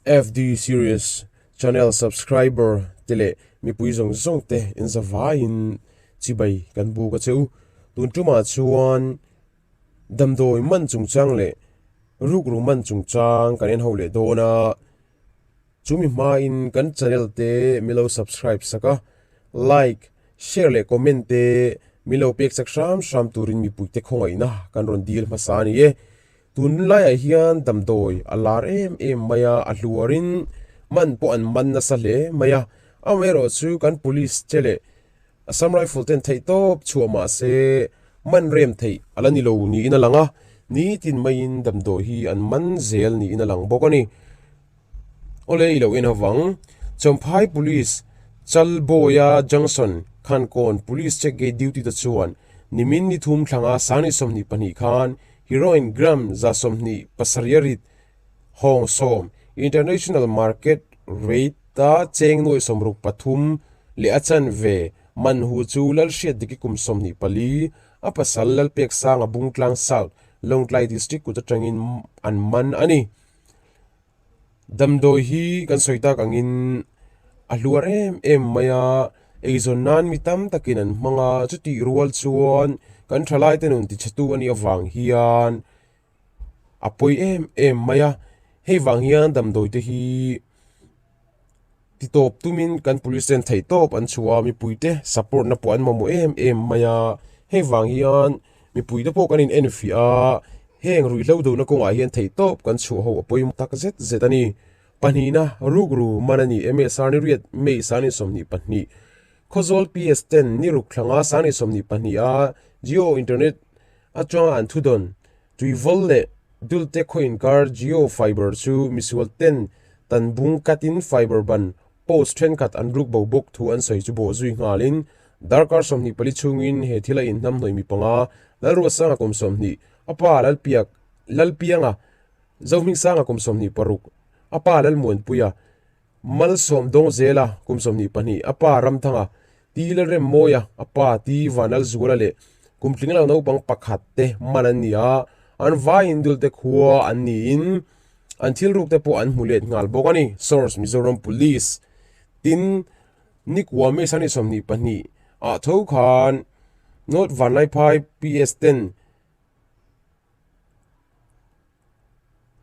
FD series channel subscriber te leh mipui zawng zawng te in zavaiin chibai kan buk a che u. Tun tumah chuan damdawi man chungchang leh rukru man chungchang kan en ho leh dawn a, chumi hmain kan channel te min lo subscribe sak a, like, share leh comment te min lo pek chak hram hram turin mipui te khawngaihna kan rawn dil hmasa a ni e. Tunlaiah hian damdawi a lar em em mai a, a hluarin man pawh an man nasa hle mai a, amaherawh chu kan police che leh Assam Rifle ten theih tawp chhuah mah se man rem theih a la ni lo niin a lang a, nitin maiin damdawi hi an man zel niin a lang bawk a ni. Awle i lo en avang Champhai Police Chalbawia Junction Khankawn Police Check Gate duty te chuan nimin ni thum thlanga Sangni 22 khan Heroin gram 27 rit hawng sawm International Market Rate a cheng nuai sawmruk pathum leh a chanve man hu chu Lalhriat Diki kum 24 a pasal Lalpeksanga Bungtlang South Lawngtlai District kut atangin an man a ni. Damdawi hi kan sawi tak angin a hluar em em mai a, eizawn nan mi tam takin an hmang a, chutih rual chuan kan thalai te nun tichhetu a nih avang hian a pawi em em mai a, hei vang hian damdawi te hi. Ti tawp tumin kan police ten theih tawp an chhuah a, mipui te support na pawh an mamawh em em mai a, hei vang hian mipui te pawh kan in enfiah a, heng ruihhlo dohna kawngah hian theih tawp kan chhuah ho a pawimawh tak zet zet a ni. Pahnihna, rukru man a ni, MSR ni riat May sangni 22, Khawzawl PS ten ni ruk thlanga sangni 22 a Jio internet atanga an thudawn Tuivawl leh Dulte khaw inkar Jio Fiber chu misual ten tan bung katin fiber ban post thenkhat an ruk bo bawk thu an sawi chu bawh zui nghalin darkar 24 chhungin he thil a inhnam hnawih mi panga Lalruatsanga kum 20, a pa Lalpiak Lalpianga Zohmingsanga kum 26, a pa Lalmuanpuia Malsawm dawng zela kum 22, a pa Ramthanga, Ti Lalremmawia, a pa Ti Vanlalzuala leh kum tling lo naupang pakhat te man an ni a, an vaiin dulte khua an niin an thil ruk te pawh an hmu let nghal bawk a ni. Source, Mizoram Police. Tin, Nikua May sani 22 ah tho khan North Vanlaiphai PS ten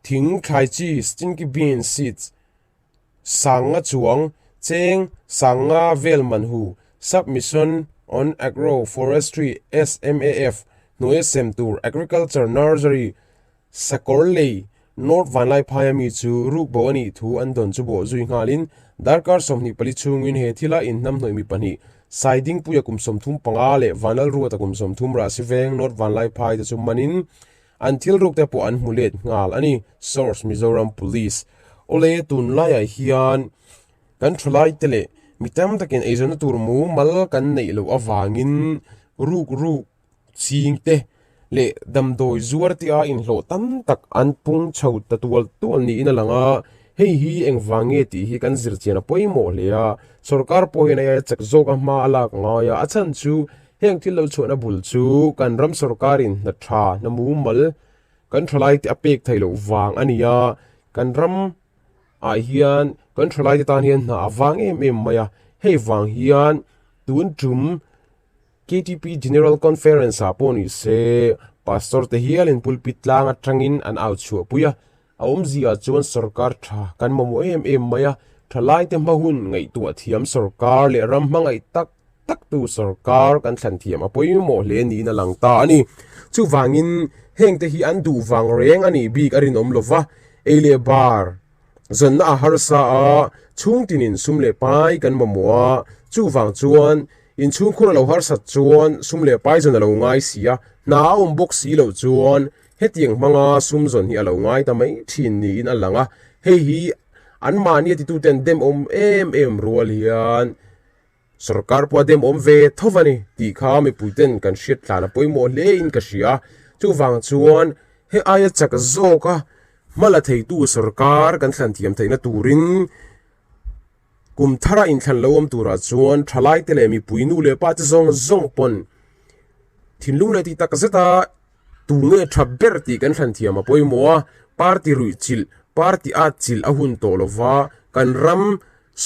Thing thlai chi stinky bean seeds sanga chuang cheng sanga vel man hu Sub Mission on Agro Forestry, SMAF, hnuaia sem tur Agriculture Nursery sakawr lei North Vanlaiphai ami chu ruk bo a nih thu an dawn chu bawh zui nghalin darkar 24 chhungin he thila inhnamhnawih mi pahnih Saidingpuia kum 35 leh Vanlalruata kum 30 Rahsi Veng North Vanlaiphai te chu manin An thil ruk te pawh an hmu let nghal a ni, Source, Mizoram Police. Awle tunlaiah hian kan thalai te leh mi tam takin eizawnna tur mumal kan neih loh avangin ruk ruk ching te leh damdawi zuar te a inhlawh tam tak an pung chho ta tual tual niin a lang a, hei hi engvang nge tih hi kan zirchian a pawimawh hle a, sorkar pawh hian aia chak zawk a hma a lak ngai a, a chhan chu Heng thil lo chhuahna bul chu kan ram sorkarin hna tha, hna mumal kan thalaite a pek theih loh vang a ni a, kan ram ah hian kan thalaite tan hian hna a vang em em mai a, hei vang hian tun tum KTP General Conference ah pawh ni se Pastor te hialin pulpit tlang atangin an au chhuahpui a, A awmzia chuan sorkar tha kan mamawh em em mai a, thalaite hma hun ngaihtuah thiam sorkar leh ram hmangaih tak tak tu sorkar kan thlan thiam a pawimawh hle niin a lang ta a ni. Chuvangin hengte hi an duh vang reng a nih bik a rinawm lo va, ei leh bar zawnna a harsa a, chhungtinin sum leh pai kan mamawh a, chuvang chuan inchhungkhur a lo harsat chuan sum leh pai zawn a lo ngai si a, hna a awm bawk si loh chuan Hetiang hmanga sum zawn hi a lo ngai ta mai thin niin a lang a, hei hi anmahni a tituten dem awm em em rual hian sorkar pawh a dem awm ve tho a ni tih kha mipuiten kan hriat tlan a pawimawh hle in ka hria. Chuvang chuan he aia chak zawka hma la theitu sorkar kan thlan thiam theihna turin kum thara inthlan lo awm turah chuan thalaite leh mipui nu leh pa te zawng zawng pawn thinlung leh tih tak zeta Tu nge tha ber tih kan hran thiam a pawimawh a, party ruih chilh, Party at chilh a hun tawh lova, kan ram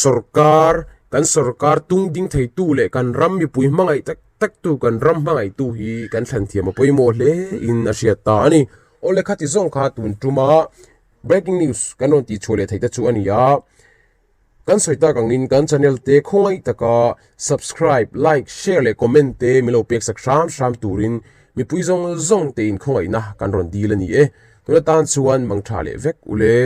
sawrkar, kan sawrkar tung ding theitu leh kan ram mipui hmangaih tak tak tu, kan ram hmangaihtu hi kan thlan thiam a pawimawh hle in a hriat ta a ni. Awle khati zawng kha tun tuma breaking news kan rawn tihchhuah leh theih te chu a ni a. Kan sawi tak angin kan channel te khawngaih taka subscribe, like, share leh comment te min lo pek sak hram hram turin mipui zawng zawng te in khawngaihna kan rawn dil a ni e. Tuna tan chuan mangtha leh vek ule.